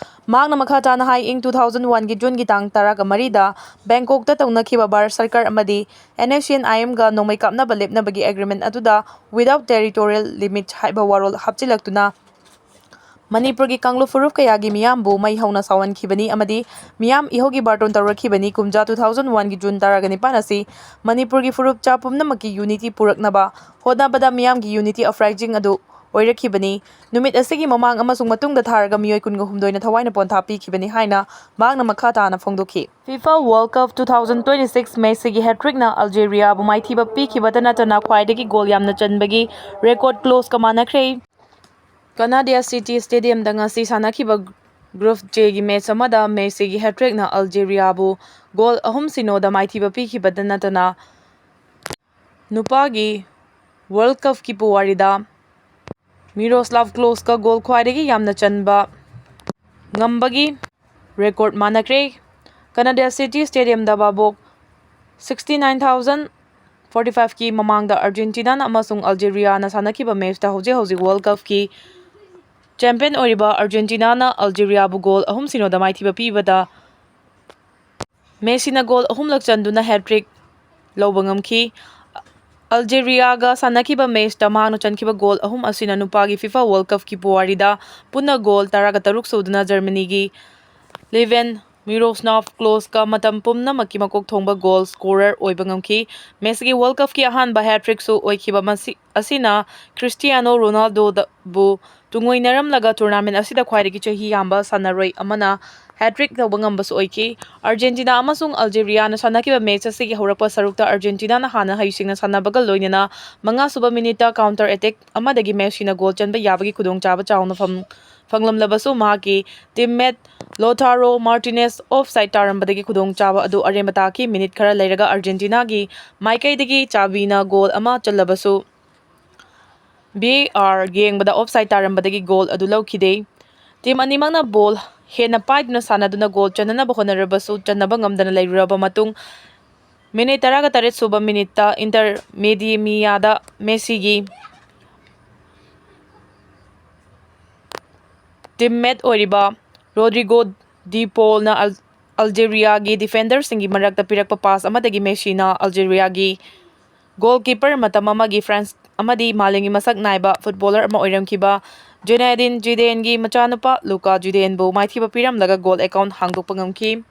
ꯃꯍꯥꯛꯅ ꯃꯈꯥ ꯇꯥꯅ ꯍꯥꯏ, ꯏꯪ two thousand oneꯒꯤ Juneꯒꯤ ꯇꯥꯡ ꯇꯔꯥꯒ ꯃꯔꯤꯗ ꯕꯦꯡꯀꯣꯛꯇ ꯇꯧꯅꯈꯤꯕ ꯚꯥꯔꯠ ꯁꯔꯀꯥꯔ ꯑꯃꯗꯤ NSCN-IMꯒ ꯅꯣꯡꯃꯩ ꯀꯥꯞꯅꯕ ꯂꯦꯞꯅꯕꯒꯤ agreement ꯑꯗꯨꯗ without territorial limit ꯍꯥꯏꯕ ꯋꯥꯔꯣꯜ ꯍꯥꯞꯆꯤꯜꯂꯛꯇꯨꯅ ꯃꯅꯤꯄꯨꯔꯒꯤ ꯀꯥꯡꯂꯨꯞ ꯐꯨꯔꯨꯞ ꯀꯌꯥꯒꯤ ꯃꯤꯌꯥꯝꯕꯨ ꯃꯩ ꯍꯧꯅ ꯁꯥꯎꯍꯟꯈꯤꯕꯅꯤ ꯑꯃꯗꯤ ꯃꯤꯌꯥꯝ ꯏꯍꯧꯒꯤ ꯕꯥꯔꯇꯣꯟ ꯇꯧꯔꯛꯈꯤꯕꯅꯤ꯫ ꯀꯨꯝꯖꯥ two thousand oneꯒꯤ June ꯇꯔꯥꯒ ꯅꯤꯄꯥꯟ ꯑꯁꯤ ꯃꯅꯤꯄꯨꯔꯒꯤ ꯐꯨꯔꯨꯞꯆꯥ ꯄꯨꯝꯅꯃꯛꯀꯤ unity ꯄꯨꯔꯛꯅꯕ ꯍꯣꯠꯅꯕꯗ ꯃꯤꯌꯥꯝꯒꯤ unity uprising ꯑꯗꯨ ꯑꯣꯏꯔꯛꯈꯤꯕꯅꯤ꯫ ꯅꯨꯃꯤꯠ ꯑꯁꯤꯒꯤ ꯃꯃꯥꯡ ꯑꯃꯁꯨꯡ ꯃꯇꯨꯡꯗ ꯊꯥꯔꯒ ꯃꯤꯑꯣꯏ ꯀꯨꯟꯒ ꯍꯨꯝꯗꯣꯏꯅ ꯊꯋꯥꯏꯅ ꯄꯣꯟꯊꯥ ꯄꯤꯈꯤꯕꯅꯤ ꯍꯥꯏꯅ ꯃꯍꯥꯛꯅ ꯃꯈꯥ ꯇꯥꯅ ꯐꯣꯡꯗꯣꯛꯈꯤ꯫ FIFA World Cup two thousand twenty-six Messiꯒꯤ hat-trickꯅ Algeriaꯕꯨ ꯃꯥꯏꯊꯤꯕ ꯄꯤꯈꯤꯕꯇ ꯅꯠꯇꯅ ꯈ꯭ꯋꯥꯏꯗꯒꯤ goal ꯌꯥꯝꯅ ꯆꯟꯕꯒꯤ record closeꯀ ꯃꯥꯟꯅꯈ꯭ꯔꯦ꯫ Canada City Stadiumꯗ ꯉꯁꯤ ꯁꯥꯟꯅꯈꯤꯕ Group Jꯒꯤ ꯃꯦꯆ ꯑꯃꯗ ꯃꯦꯁꯤꯒꯤ ꯍꯦꯇ꯭ꯔꯤꯛꯅ ꯑꯜꯖꯦꯔꯤꯌꯥꯕꯨ ꯒꯣꯜ ꯑꯍꯨꯝ ꯁꯤꯅꯣꯗ ꯃꯥꯏꯊꯤꯕ ꯄꯤꯈꯤꯕꯗ ꯅꯠꯇꯅ, ꯅꯨꯄꯥꯒꯤ ꯋꯥꯔꯜ ꯀꯞꯀꯤ ꯄꯨꯋꯥꯔꯤꯗ ꯃꯤꯔꯣꯁꯂꯥꯚ ꯀ꯭ꯂꯣꯁꯀ ꯒꯣꯜ ꯈ꯭ꯋꯥꯏꯗꯒꯤ ꯌꯥꯝꯅ ꯆꯟꯕ ꯉꯝꯕꯒꯤ ꯔꯦꯀꯣꯔꯗ ꯃꯥꯟꯅꯈ꯭ꯔꯦ꯫ ꯀꯅꯥꯗꯥ ꯁꯤꯇꯤ ꯁ꯭ꯇꯦꯗꯤꯌꯝꯗ ꯚꯥꯕꯣꯛ sixty nine thousand forty five ꯀꯤ ꯃꯃꯥꯡꯗ ꯑꯥꯔꯖꯦꯟꯇꯤꯅꯥꯅ ꯑꯃꯁꯨꯡ ꯑꯜꯖꯦꯔꯤꯌꯥꯅ ꯁꯥꯟꯅꯈꯤꯕ ꯃꯦꯆꯇ ꯍꯧꯖꯤꯛ ꯍꯧꯖꯤꯛ ꯋꯥꯔꯜ ꯀꯞꯀꯤ ꯆꯦꯝꯄꯤꯌꯟ ꯑꯣꯏꯔꯤꯕ ꯑꯥꯔꯖꯦꯟꯇꯤꯅꯥꯅ ꯑꯜꯖꯦꯔꯤꯌꯥꯕꯨ ꯒꯣꯜ ꯑꯍꯨꯝ ꯁꯤꯅꯣꯗ ꯃꯥꯏꯊꯤꯕ ꯄꯤꯕꯗ, ꯃꯦꯁꯤꯅ ꯒꯣꯜ ꯑꯍꯨꯝꯂꯛ ꯆꯟꯗꯨꯅ ꯍꯦꯇ꯭ꯔꯤꯛ ꯂꯧꯕ ꯉꯝꯈꯤ꯫ ꯑꯜꯖꯦꯔꯤꯌꯥꯒ ꯁꯥꯟꯅꯈꯤꯕ ꯃꯦꯆꯇ ꯃꯍꯥꯛꯅ ꯆꯟꯈꯤꯕ ꯒꯣꯜ ꯑꯍꯨꯝ ꯑꯁꯤꯅ ꯅꯨꯄꯥꯒꯤ ꯐꯤꯐꯥ ꯋꯥꯔꯜ ꯀꯞꯀꯤ ꯄꯨꯋꯥꯔꯤꯗ ꯄꯨꯟꯅ ꯒꯣꯜ ꯇꯔꯥꯒ ꯇꯔꯨꯛ ꯁꯨꯗꯨꯅ ꯖꯔꯃꯅꯤꯒꯤ ꯂꯤꯚꯦꯟ ꯃꯤꯔꯣꯁꯅꯥꯚ ꯀ꯭ꯂꯣꯁꯀ ꯃꯇꯝ ꯄꯨꯝꯅꯃꯛꯀꯤ ꯃꯀꯣꯛ ꯊꯣꯡꯕ ꯒꯣꯜ ꯁ꯭ꯀꯣꯔꯔ ꯑꯣꯏꯕ ꯉꯝꯈꯤ꯫ ꯃꯦꯁꯤꯒꯤ ꯋꯥꯔꯜ ꯀꯞꯀꯤ ꯑꯍꯥꯟꯕ ꯍꯦꯇ꯭ꯔꯤꯛꯁꯨ ꯑꯣꯏꯈꯤꯕ ꯃꯁꯤ ꯑꯁꯤꯅ ꯈ꯭ꯔꯤꯁꯇꯤꯌꯥꯅꯣ ꯔꯣꯅꯥꯜꯗꯣꯕꯨ ꯇꯨꯡꯑꯣꯏꯅꯔꯝꯂꯒ ꯇꯣꯔꯅꯥꯃꯦꯟ ꯑꯁꯤꯗ ꯈ꯭ꯋꯥꯏꯗꯒꯤ ꯆꯍꯤ ꯌꯥꯝꯕ ꯁꯥꯟꯅꯔꯣꯏ ꯑꯃꯅ ꯍꯦꯇ꯭ꯔꯤꯛ ꯇꯧꯕ ꯉꯝꯕꯁꯨ ꯑꯣꯏꯈꯤ꯫ ꯑꯥꯔꯖꯦꯟꯇꯤꯅꯥ ꯑꯃꯁꯨꯡ ꯑꯜꯖꯦꯔꯤꯌꯥꯅ ꯁꯥꯟꯅꯈꯤꯕ ꯃꯦꯆ ꯑꯁꯤꯒꯤ ꯍꯧꯔꯛꯄ ꯁꯔꯨꯛꯇ ꯑꯥꯔꯖꯦꯟꯇꯤꯅꯥꯅ ꯍꯥꯟꯅ ꯍꯩꯁꯤꯡꯅ ꯁꯥꯟꯅꯕꯒ ꯂꯣꯏꯅꯅ ꯃꯉꯥꯁꯨꯕ ꯃꯤꯅꯤꯠꯇ ꯀꯥꯎꯟꯇꯔ ꯑꯦꯇꯦꯛ ꯑꯃꯗꯒꯤ ꯃꯦꯁꯤꯅ ꯒꯣꯜ ꯆꯟꯕ ꯌꯥꯕꯒꯤ ꯈꯨꯗꯣꯡꯆꯥꯕ ꯆꯥꯎꯅ ꯐꯪ-, ꯐꯪꯂꯝꯂꯕꯁꯨ ꯃꯍꯥꯛꯀꯤ ꯇꯤꯝꯃꯦꯠ ꯂꯣꯊꯥꯔꯣ ꯃꯥꯔꯇꯤꯅꯦꯁ ꯑꯣꯐ ꯁꯥꯏꯠ ꯇꯥꯔꯝꯕꯗꯒꯤ ꯈꯨꯗꯣꯡꯆꯥꯕ ꯑꯗꯨ ꯑꯔꯦꯝꯕ ꯇꯥꯈꯤ꯫ ꯃꯤꯅꯤꯠ ꯈꯔ ꯂꯩꯔꯒ ꯑꯥꯔꯖꯦꯟꯇꯤꯅꯥꯒꯤ ꯃꯥꯏꯀꯩꯗꯒꯤ ꯆꯥꯕꯤꯅ ꯒꯣꯜ ꯑꯃ ꯆꯜꯂꯕꯁꯨ, ꯚꯤ ꯑꯥꯔ ꯌꯦꯡꯕꯗ ꯑꯣꯐ ꯁꯥꯏꯠ ꯇꯥꯔꯝꯕꯗꯒꯤ ꯒꯣꯜ ꯑꯗꯨ ꯂꯧꯈꯤꯗꯦ꯫ ꯇꯤꯝ ꯑꯅꯤꯃꯛꯅ ꯕꯣꯜ ꯍꯦꯟꯅ ꯄꯥꯏꯗꯨꯅ ꯁꯥꯟꯅꯗꯨꯅ ꯒꯣꯜ ꯆꯟꯅꯅꯕ ꯍꯣꯠꯅꯔꯕꯁꯨ ꯆꯟꯅꯕ ꯉꯝꯗꯅ ꯂꯩꯔꯨꯔꯕ ꯃꯇꯨꯡ, ꯃꯤꯅꯤꯠ ꯇꯔꯥꯒ ꯇꯔꯦꯠ ꯁꯨꯕ ꯃꯤꯅꯤꯠꯇ ꯏꯟꯇꯔꯃꯦꯗꯤꯌꯥꯗ ꯃꯦꯁꯤꯒꯤ ꯇꯤꯝꯃꯦꯠ ꯑꯣꯏꯔꯤꯕ ꯔꯣꯗ꯭ꯔꯤꯒꯣ ꯗꯤ ꯄꯣꯜꯅ ꯑꯜ-, ꯑꯜꯖꯦꯔꯤꯌꯥꯒꯤ ꯗꯤꯐꯦꯟꯗꯔꯁꯤꯡꯒꯤ ꯃꯔꯛꯇ ꯄꯤꯔꯛꯄ ꯄꯥꯁ ꯑꯃꯗꯒꯤ ꯃꯦꯁꯤꯅ ꯑꯜꯖꯦꯔꯤꯌꯥꯒꯤ ꯒꯣꯜꯀꯤꯄꯔ, ꯃꯇꯝ ꯑꯃꯒꯤ ꯐ꯭ꯔꯥꯟꯁ ꯑꯃꯗꯤ ꯃꯥꯂꯦꯝꯒꯤ ꯃꯁꯛ ꯅꯥꯏꯕ ꯐꯨꯠꯕꯣꯂꯔ ꯑꯃ ꯑꯣꯏꯔꯝꯈꯤꯕ ꯖꯨꯅꯦꯗꯤꯟ ꯖꯤꯗꯦꯟꯒꯤ ꯃꯆꯥꯅꯨꯄꯥ ꯂꯨꯀꯥ ꯖꯤꯗꯦꯟꯕꯨ ꯃꯥꯏꯊꯤꯕ ꯄꯤꯔꯝꯂꯒ ꯒꯣꯜ ꯑꯦꯀꯥꯎꯟ ꯍꯥꯡꯗꯣꯛꯄ ꯉꯝꯈꯤ꯫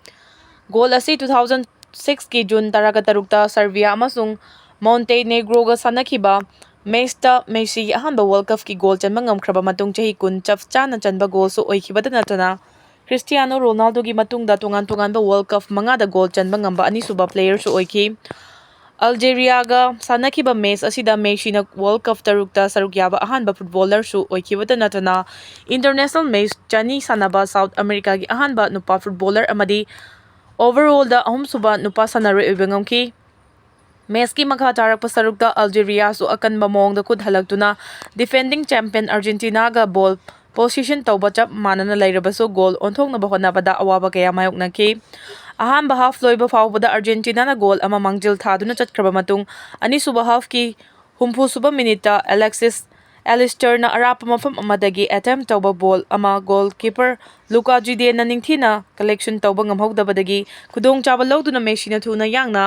ꯒꯣꯜ ꯑꯁꯤ two thousand six ꯀꯤ ꯖꯨꯟ ꯇꯔꯥꯒ ꯇꯔꯨꯛꯇ ꯁꯔꯕꯤꯌꯥ ꯑꯃꯁꯨꯡ ꯃꯣꯟꯇꯦꯅꯦꯒ꯭ꯔꯣꯒ ꯁꯥꯟꯅꯈꯤꯕ ꯃꯦꯆꯇ ꯃꯦꯁꯤꯒꯤ ꯑꯍꯥꯟꯕ ꯋꯥꯔꯜ ꯀꯞꯀꯤ ꯒꯣꯜ ꯆꯟꯕ ꯉꯝꯈ꯭ꯔꯕ ꯃꯇꯨꯡ ꯆꯍꯤ ꯀꯨꯟ ꯆꯞ ꯆꯥꯅ ꯆꯟꯕ ꯒꯣꯜꯁꯨ ꯑꯣꯏꯈꯤꯕꯗ ꯅꯠꯇꯅ, ꯈ꯭ꯔꯤꯁꯇꯤꯌꯥꯅꯣ ꯔꯣꯅꯥꯜꯗꯣꯒꯤ ꯃꯇꯨꯡꯗ ꯇꯣꯉꯥꯟ ꯇꯣꯉꯥꯟꯕ ꯋꯥꯔꯜ ꯀꯞ ꯃꯉꯥꯗ ꯒꯣꯜ ꯆꯟꯕ ꯉꯝꯕ ꯑꯅꯤꯁꯨꯕ ꯄ꯭ꯂꯦꯌꯔꯁꯨ ꯑꯣꯏꯈꯤ꯫ ꯑꯜꯖꯦꯔꯤꯌꯥꯒ ꯁꯥꯟꯅꯈꯤꯕ ꯃꯦꯆ ꯑꯁꯤꯗ ꯃꯦꯁꯤꯅ ꯋꯥꯔꯜ ꯀꯞ ꯇꯔꯨꯛꯇ ꯁꯔꯨꯛ ꯌꯥꯕ ꯑꯍꯥꯟꯕ ꯐꯨꯠꯕꯣꯂꯔꯁꯨ ꯑꯣꯏꯈꯤꯕꯇ ꯅꯠꯇꯅ, ꯏꯟꯇꯔꯅꯦꯁꯅꯦꯜ ꯃꯦꯆ ꯆꯅꯤ ꯁꯥꯟꯅꯕ ꯁꯥꯎꯠ ꯑꯃꯦꯔꯤꯀꯥꯒꯤ ꯑꯍꯥꯟꯕ ꯅꯨꯄꯥ ꯐꯨꯠꯕꯣꯂꯔ ꯑꯃꯗꯤ overallꯗ ꯑꯍꯨꯝꯁꯨꯕ ꯅꯨꯄꯥ ꯁꯥꯟꯅꯔꯣꯏ ꯑꯣꯏꯕ ꯉꯝꯈꯤ꯫ ꯃꯦꯆꯀꯤ ꯃꯈꯥ ꯇꯥꯔꯛꯄ ꯁꯔꯨꯛꯇ ꯑꯜꯖꯦꯔꯤꯌꯥꯁꯨ ꯑꯀꯟꯕ ꯃꯑꯣꯡꯗ ꯈꯨꯠ ꯍꯜꯂꯛꯇꯨꯅ defending champion ꯑꯥꯔꯖꯦꯟꯇꯤꯅꯥꯒ ꯕꯣꯜ possession ꯇꯧꯕ ꯆꯞ ꯃꯥꯟꯅꯅ ꯂꯩꯔꯕꯁꯨ ꯒꯣꯜ ꯑꯣꯟꯊꯣꯛꯅꯕ ꯍꯣꯠꯅꯕꯗ ꯑꯋꯥꯕ ꯀꯌꯥ ꯃꯥꯌꯣꯛꯅꯈꯤ꯫ ꯑꯍꯥꯟꯕ ꯍꯥꯐ ꯂꯣꯏꯕ ꯐꯥꯎꯕꯗ ꯑꯥꯔꯖꯦꯟꯇꯤꯅꯥꯅ ꯒꯣꯜ ꯑꯃ ꯃꯥꯡꯖꯤꯜ ꯊꯥꯗꯨꯅ ꯆꯠꯈ꯭ꯔꯕ ꯃꯇꯨꯡ, ꯑꯅꯤꯁꯨꯕ ꯍꯥꯐꯀꯤ ꯍꯨꯝꯐꯨꯁꯨꯕ ꯃꯤꯅꯤꯠꯇ ꯑꯦꯂꯦꯛꯁꯤꯁ ꯑꯦꯂꯤꯁꯇꯔꯅ ꯑꯔꯥꯞꯄ ꯃꯐꯝ ꯑꯃꯗꯒꯤ attempt ꯇꯧꯕ ꯕꯣꯜ ꯑꯃ ꯒꯣꯜ ꯀꯤꯄꯔ ꯂꯨꯀꯥ ꯖꯤꯗꯦꯟꯅ ꯅꯤꯡꯊꯤꯅ collection ꯇꯧꯕ ꯉꯝꯍꯧꯗꯕꯗꯒꯤ ꯈꯨꯗꯣꯡꯆꯥꯕ ꯂꯧꯗꯨꯅ ꯃꯦꯁꯤꯅ ꯊꯨꯅ ꯌꯥꯡꯅ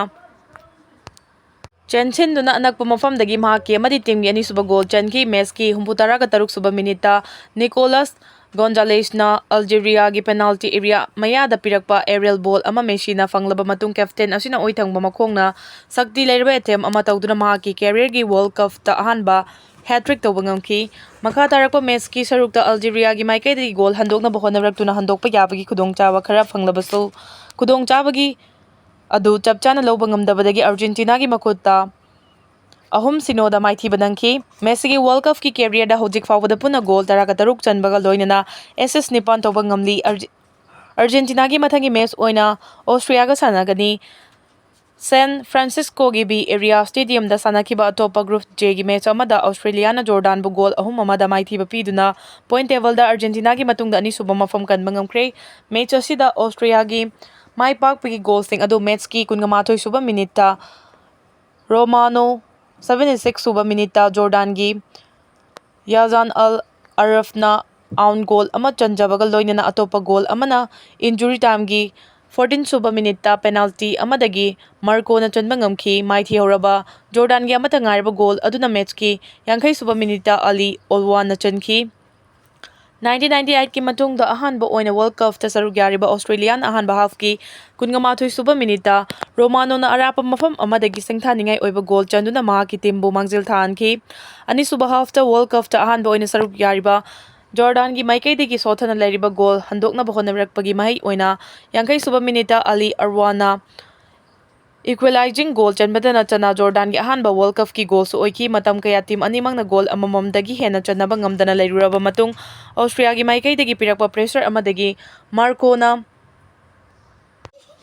ꯆꯦꯟꯁꯤꯟꯗꯨꯅ ꯑꯅꯛꯄ ꯃꯐꯝꯗꯒꯤ ꯃꯍꯥꯛꯀꯤ ꯑꯃꯗꯤ ꯇꯤꯝꯒꯤ ꯑꯅꯤꯁꯨꯕ ꯒꯣꯜ ꯆꯟꯈꯤ꯫ ꯃꯦꯁꯀꯤ ꯍꯨꯝꯐꯨꯇꯔꯥꯒ ꯇꯔꯨꯛ ꯁꯨꯕ ꯃꯤꯅꯤꯠꯇ ꯅꯤꯀꯣꯂꯁ ꯒꯣꯟꯖꯥꯂꯦꯁꯅ ꯑꯜꯖꯦꯔꯤꯌꯥꯒꯤ penalty area ꯃꯌꯥꯗ ꯄꯤꯔꯛꯄ aerial ball ꯑꯃ ꯃꯦꯁꯤꯅ ꯐꯪꯂꯕ ꯃꯇꯨꯡ, captain ꯑꯁꯤꯅ ꯑꯣꯏꯊꯪꯕ ꯃꯈꯣꯡꯅ ꯁꯛꯇꯤ ꯂꯩꯔꯕ attempt ꯑꯃ ꯇꯧꯗꯨꯅ ꯃꯍꯥꯛꯀꯤ careerꯒꯤ World Cupꯇ ꯑꯍꯥꯟꯕ hat-trick ꯇꯧꯕ ꯉꯝꯈꯤ꯫ ꯃꯈꯥ ꯇꯥꯔꯛꯄ ꯃꯦꯁꯀꯤ ꯁꯔꯨꯛꯇ ꯑꯜꯖꯦꯔꯤꯌꯥꯒꯤ ꯃꯥꯏꯀꯩꯗꯒꯤ ꯒꯣꯜ ꯍꯟꯗꯣꯛꯅꯕ ꯍꯣꯠꯅꯔꯛꯇꯨꯅ ꯍꯟꯗꯣꯛꯄ ꯌꯥꯕꯒꯤ ꯈꯨꯗꯣꯡꯆꯥꯕ ꯈꯔ ꯐꯪꯂꯕꯁꯨ, ꯈꯨꯗꯣꯡꯆꯥꯕꯒꯤ ꯑꯗꯨ ꯆꯞ ꯆꯥꯅ ꯂꯧꯕ ꯉꯝꯗꯕꯗꯒꯤ ꯑꯥꯔꯖꯦꯟꯇꯤꯅꯥꯒꯤ ꯃꯈꯨꯠꯇ ꯑꯍꯨꯝ ꯁꯤꯅꯣꯗ ꯃꯥꯏꯊꯤꯕ ꯅꯪꯈꯤ꯫ ꯃꯦꯁꯤꯒꯤ World Cupꯀꯤ careerꯗ ꯍꯧꯖꯤꯛ ꯐꯥꯎꯕꯗ ꯄꯨꯟꯅ ꯒꯣꯜ ꯇꯔꯥꯒ ꯇꯔꯨꯛ ꯆꯟꯕꯒ ꯂꯣꯏꯅꯅ assist ꯅꯤꯄꯥꯟ ꯇꯧꯕ ꯉꯝꯂꯤ꯫ ꯑꯥꯔꯖꯦ-, ꯑꯥꯔꯖꯦꯟꯇꯤꯅꯥꯒꯤ ꯃꯊꯪꯒꯤ ꯃꯦꯁ ꯑꯣꯏꯅ ꯑꯣꯁꯇ꯭ꯔꯤꯌꯥꯒ ꯁꯥꯟꯅꯒꯅꯤ꯫ ꯁꯦꯟ ꯐ꯭ꯔꯥꯟꯁꯤꯁꯀꯣꯒꯤ ꯕꯦ ꯑꯦꯔꯤꯌꯥ ꯁ꯭ꯇꯦꯗꯤꯌꯝꯗ ꯁꯥꯟꯅꯈꯤꯕ ꯑꯇꯣꯞꯄ Group Jꯒꯤ ꯃꯦꯆ ꯑꯃꯗ ꯑꯣꯁꯇ꯭ꯔꯦꯂꯤꯌꯥꯅ ꯖꯣꯔꯗꯥꯟꯕꯨ ꯒꯣꯜ ꯑꯍꯨꯝ ꯑꯃꯗ ꯃꯥꯏꯊꯤꯕ ꯄꯤꯗꯨꯅ point tableꯗ ꯑꯥꯔꯖꯦꯟꯇꯤꯅꯥꯒꯤ ꯃꯇꯨꯡꯗ ꯑꯅꯤꯁꯨꯕ ꯃꯐꯝ ꯀꯟꯕ ꯉꯝꯈ꯭ꯔꯦ꯫ ꯃꯦꯆ ꯑꯁꯤꯗ ꯑꯣꯁꯇ꯭ꯔꯤꯌꯥꯒꯤ ꯃꯥꯏ ꯄꯥꯛꯄꯒꯤ ꯒꯣꯜꯁꯤꯡ ꯑꯗꯨ ꯃꯦꯆꯀꯤ ꯀꯨꯟꯃꯥꯊꯣꯏ ꯁꯨꯕ ꯃꯤꯅꯤꯠꯇ ꯔꯣꯃꯥꯅꯣ, seventy six ꯁꯨꯕ ꯃꯤꯅꯤꯠꯇ ꯖꯣꯔꯗꯥꯟꯒꯤ ꯌꯥꯖꯥꯟ ꯑꯜ ꯑꯔꯐꯅ own goal ꯑꯃ ꯆꯟꯖꯕꯒ ꯂꯣꯏꯅꯅ ꯑꯇꯣꯞꯄ ꯒꯣꯜ ꯑꯃꯅ injury timeꯒꯤ fourteen ꯁꯨꯕ ꯃꯤꯅꯤꯠꯇ penalty ꯑꯃꯗꯒꯤ ꯃꯥꯔꯀꯣꯅ ꯆꯟꯕ ꯉꯝꯈꯤ꯫ ꯃꯥꯏꯊꯤꯍꯧꯔꯕ ꯖꯣꯔꯗꯥꯟꯒꯤ ꯑꯃꯠꯇ ꯉꯥꯏꯔꯕ ꯒꯣꯜ ꯑꯗꯨꯅ ꯃꯦꯆꯀꯤ ꯌꯥꯡꯈꯩ ꯁꯨꯕ ꯃꯤꯅꯤꯠꯇ ꯑꯂꯤ ꯑꯣꯜꯋꯥꯟꯅ ꯆꯟꯈꯤ꯫ Nineteen ninety eight ꯀꯤ ꯃꯇꯨꯡꯗ ꯑꯍꯥꯟꯕ ꯑꯣꯏꯅ World Cupꯇ ꯁꯔꯨꯛ ꯌꯥꯔꯤꯕ ꯑꯣꯁꯇ꯭ꯔꯦꯂꯤꯌꯥꯅ ꯑꯍꯥꯟꯕ ꯍꯥꯐꯀꯤ ꯀꯨꯟꯃꯥꯊꯣꯏ ꯁꯨꯕ ꯃꯤꯅꯤꯠꯇ ꯔꯣꯃꯥꯅꯣꯅ ꯑꯔꯥꯞꯄ ꯃꯐꯝ ꯑꯃꯗꯒꯤ ꯁꯤꯡꯊꯥꯅꯤꯡꯉꯥꯏ ꯑꯣꯏꯕ ꯒꯣꯜ ꯆꯟꯗꯨꯅ ꯃꯍꯥꯛꯀꯤ ꯇꯤꯝꯕꯨ ꯃꯥꯡꯖꯤꯜ ꯊꯥꯍꯟꯈꯤ꯫ ꯑꯅꯤꯁꯨꯕ ꯍꯥꯐꯇ World Cupꯇ ꯑꯍꯥꯟꯕ ꯑꯣꯏꯅ ꯁꯔꯨꯛ ꯌꯥꯔꯤꯕ ꯖꯣꯔꯗꯥꯟꯒꯤ ꯃꯥꯏꯀꯩꯗꯒꯤ ꯁꯣꯠꯊꯅ ꯂꯩꯔꯤꯕ ꯒꯣꯜ ꯍꯟꯗꯣꯛꯅꯕ ꯍꯣꯠꯅꯔꯛꯄꯒꯤ ꯃꯍꯩ ꯑꯣꯏꯅ ꯌꯥꯡꯈꯩ ꯁꯨꯕ ꯃꯤꯅꯤꯠꯇ ꯑꯂꯤ ꯑꯔꯋꯥꯅ Equalizing goal ꯆꯟꯕꯗ ꯅꯠꯇꯅ ꯖꯣꯔꯗꯥꯟꯒꯤ ꯑꯍꯥꯟꯕ World Cupꯀꯤ goalꯁꯨ ꯑꯣꯏꯈꯤ꯫ ꯃꯇꯝ ꯀꯌꯥ team ꯑꯅꯤꯃꯛꯅ goal ꯑꯃꯃꯝꯗꯒꯤ ꯍꯦꯟꯅ ꯆꯟꯅꯕ ꯉꯝꯗꯅ ꯂꯩꯔꯨꯔꯕ ꯃꯇꯨꯡ, ꯑꯣꯁꯇ꯭ꯔꯤꯌꯥꯒꯤ ꯃꯥꯏꯀꯩꯗꯒꯤ ꯄꯤꯔꯛꯄ pressure ꯑꯃꯗꯒꯤ ꯃꯥꯔꯀꯣꯅ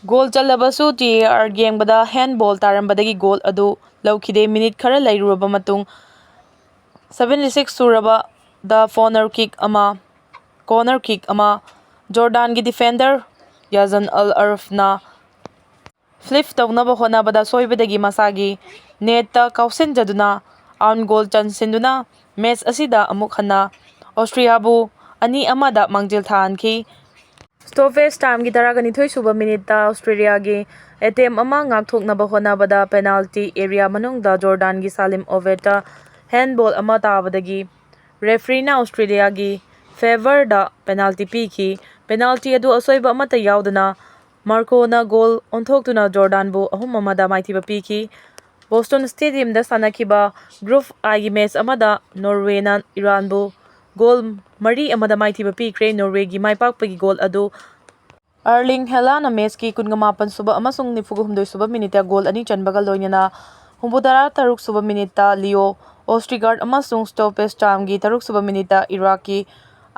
goal ꯆꯜꯂꯕꯁꯨ, ꯇꯤ ꯑꯥꯔ ꯌꯦꯡꯕꯗ handball ꯇꯥꯔꯝꯕꯗꯒꯤ goal ꯑꯗꯨ ꯂꯧꯈꯤꯗꯦ꯫ Minute ꯈꯔ ꯂꯩꯔꯨꯔꯕ ꯃꯇꯨꯡ, seventy six ꯁꯨꯔꯕꯗ corner kick ꯑꯃ, corner kick ꯑꯃ ꯖꯣꯔꯗꯥꯟꯒꯤ defender ꯌꯥꯖꯟ ꯑꯜ ꯑꯔꯐꯅ flip ꯇꯧꯅꯕ ꯍꯣꯠꯅꯕꯗ ꯁꯣꯏꯕꯗꯒꯤ ꯃꯁꯥꯒꯤ netꯇ ꯀꯥꯎꯁꯤꯟꯖꯗꯨꯅ own goal ꯆꯟꯁꯤꯟꯗꯨꯅ match ꯑꯁꯤꯗ ꯑꯃꯨꯛ ꯍꯟꯅ ꯑꯣꯁꯇ꯭ꯔꯤꯌꯥꯕꯨ ꯑꯅꯤ ꯑꯃꯗ ꯃꯥꯡꯖꯤꯜ ꯊꯥꯍꯟꯈꯤ꯫ Stoppage timeꯒꯤ ꯇꯔꯥꯒ ꯅꯤꯊꯣꯏ ꯁꯨꯕ minuteꯇ ꯑꯣꯁꯇ꯭ꯔꯦꯂꯤꯌꯥꯒꯤ attempt ꯑꯃ ꯉꯥꯛꯊꯣꯛꯅꯕ ꯍꯣꯠꯅꯕꯗ penalty area ꯃꯅꯨꯡꯗ ꯖꯣꯔꯗꯥꯟꯒꯤ ꯁꯥꯂꯤꯝ ꯑꯣꯕꯦꯠꯇ handball ꯑꯃ ꯇꯥꯕꯗꯒꯤ refereeꯅ ꯑꯣꯁꯇ꯭ꯔꯦꯂꯤꯌꯥꯒꯤ favourꯗ penalty ꯄꯤꯈꯤ꯫ Penalty ꯑꯗꯨ ꯑꯁꯣꯏꯕ ꯑꯃꯠꯇ ꯌꯥꯎꯗꯅ ꯃꯥꯔꯀꯣꯅ goal ꯑꯣꯟꯊꯣꯛꯇꯨꯅ ꯖꯣꯔꯗꯥꯟꯕꯨ ꯑꯍꯨꯝ ꯑꯃꯗ ꯃꯥꯏꯊꯤꯕ ꯄꯤꯈꯤ꯫ ꯕꯣꯁꯇꯣꯟ stadiumꯗ ꯁꯥꯟꯅꯈꯤꯕ Group Iꯒꯤ match ꯑꯃꯗ ꯅꯣꯔꯋꯦꯅ ꯏꯔꯥꯟꯕꯨ goal ꯃꯔꯤ ꯑꯃꯗ ꯃꯥꯏꯊꯤꯕ ꯄꯤꯈ꯭ꯔꯦ꯫ ꯅꯣꯔꯋꯦꯒꯤ ꯃꯥꯏꯄꯥꯛꯄꯒꯤ goal ꯑꯗꯨ ꯑꯔꯂꯤꯡ ꯍꯦꯂꯥꯟꯅ matchꯀꯤ ꯀꯨꯟꯒ ꯃꯥꯄꯟ ꯁꯨꯕ ꯑꯃꯁꯨꯡ ꯅꯤꯐꯨꯒ ꯍꯨꯝꯗꯣꯏ ꯁꯨꯕ minuteꯇ goal ꯑꯅꯤ ꯆꯟꯕꯒ ꯂꯣꯏꯅꯅ ꯍꯨꯝꯐꯨꯇꯔꯥ ꯇꯔꯨꯛ ꯁꯨꯕ minuteꯇ ꯂꯤꯑꯣ ꯑꯣꯁꯇ꯭ꯔꯤꯒꯥꯔꯗ ꯑꯃꯁꯨꯡ stoppage timeꯒꯤ ꯇꯔꯨꯛ ꯁꯨꯕ minuteꯇ ꯏꯔꯥꯛꯀꯤ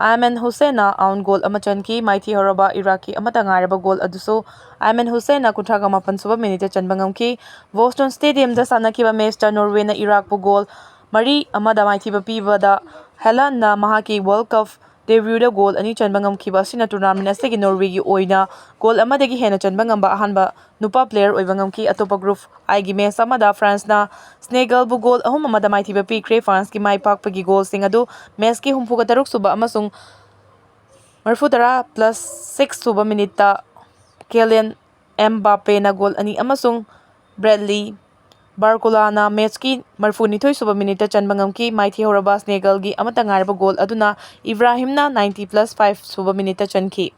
ꯑꯥꯏꯃꯦꯟ ꯍꯨꯁꯦꯟꯅ own goal ꯑꯃ ꯆꯟꯈꯤ꯫ ꯃꯥꯏꯊꯤꯍꯧꯔꯕ ꯏꯔꯥꯛꯀꯤ ꯑꯃꯠꯇ ꯉꯥꯏꯔꯕ goal ꯑꯗꯨꯁꯨ ꯑꯥꯏꯃꯦꯟ ꯍꯨꯁꯦꯟꯅ ꯀꯨꯟꯊ꯭ꯔꯥꯒ ꯃꯥꯄꯟ ꯁꯨꯕ minuteꯇ ꯆꯟꯕ ꯉꯝꯈꯤ꯫ ꯕꯣꯁꯇꯣꯟ stadiumꯗ ꯁꯥꯟꯅꯈꯤꯕ matchꯇ ꯅꯣꯔꯋꯦꯅ ꯏꯔꯥꯛꯄꯨ goal ꯃꯔꯤ ꯑꯃꯗ ꯃꯥꯏꯊꯤꯕ ꯄꯤꯕꯗ ꯍꯦꯂꯥꯟꯅ ꯃꯍꯥꯛꯀꯤ World Cup debutꯗ goal ꯑꯅꯤ ꯆꯟꯕ ꯉꯝꯈꯤꯕ ꯑꯁꯤꯅ tournament ꯑꯁꯤꯒꯤ ꯅꯣꯔꯋꯦꯒꯤ ꯑꯣꯏꯅ goal ꯑꯃꯗꯒꯤ ꯍꯦꯟꯅ ꯆꯟꯕ ꯉꯝꯕ ꯑꯍꯥꯟꯕ ꯅꯨꯄꯥ player ꯑꯣꯏꯕ ꯉꯝꯈꯤ꯫ ꯑꯇꯣꯞꯄ Group Iꯒꯤ match ꯑꯃꯗ ꯐ꯭ꯔꯥꯟꯁꯅ ꯁ꯭ꯅꯦꯒꯜꯕꯨ goal ꯑꯍꯨꯝ ꯑꯃꯗ ꯃꯥꯏꯊꯤꯕ ꯄꯤꯈ꯭ꯔꯦ꯫ ꯐ꯭ꯔꯥꯟꯁꯀꯤ ꯃꯥꯏ ꯄꯥꯛꯄꯒꯤ goalꯁꯤꯡ ꯑꯗꯨ matchꯀꯤ ꯍꯨꯝꯐꯨꯒ ꯇꯔꯨꯛ ꯁꯨꯕ ꯑꯃꯁꯨꯡ ꯃꯔꯤꯐꯨꯇꯔꯥ plus six ꯁꯨꯕ minuteꯇ ꯀꯦꯂꯤꯌꯟ ꯑꯦꯝꯕꯥꯄꯦꯅ goal ꯑꯅꯤ ꯑꯃꯁꯨꯡ ꯕ꯭ꯔꯦꯗꯂꯤ ꯕꯥꯔꯀꯨꯂꯥꯅ matchꯀꯤ ꯃꯔꯤꯐꯨꯅꯤꯊꯣꯏ ꯁꯨꯕ minuteꯇ ꯆꯟꯕ ꯉꯝꯈꯤ꯫ ꯃꯥꯏꯊꯤꯍꯧꯔꯕ ꯁ꯭ꯅꯦꯒꯜꯒꯤ ꯑꯃꯠꯇ ꯉꯥꯏꯔꯕ goal ꯑꯗꯨꯅ ꯏꯕ꯭ꯔꯥꯍꯤꯝꯅ ninety plus five ꯁꯨꯕ minuteꯇ ꯆꯟꯈꯤ꯫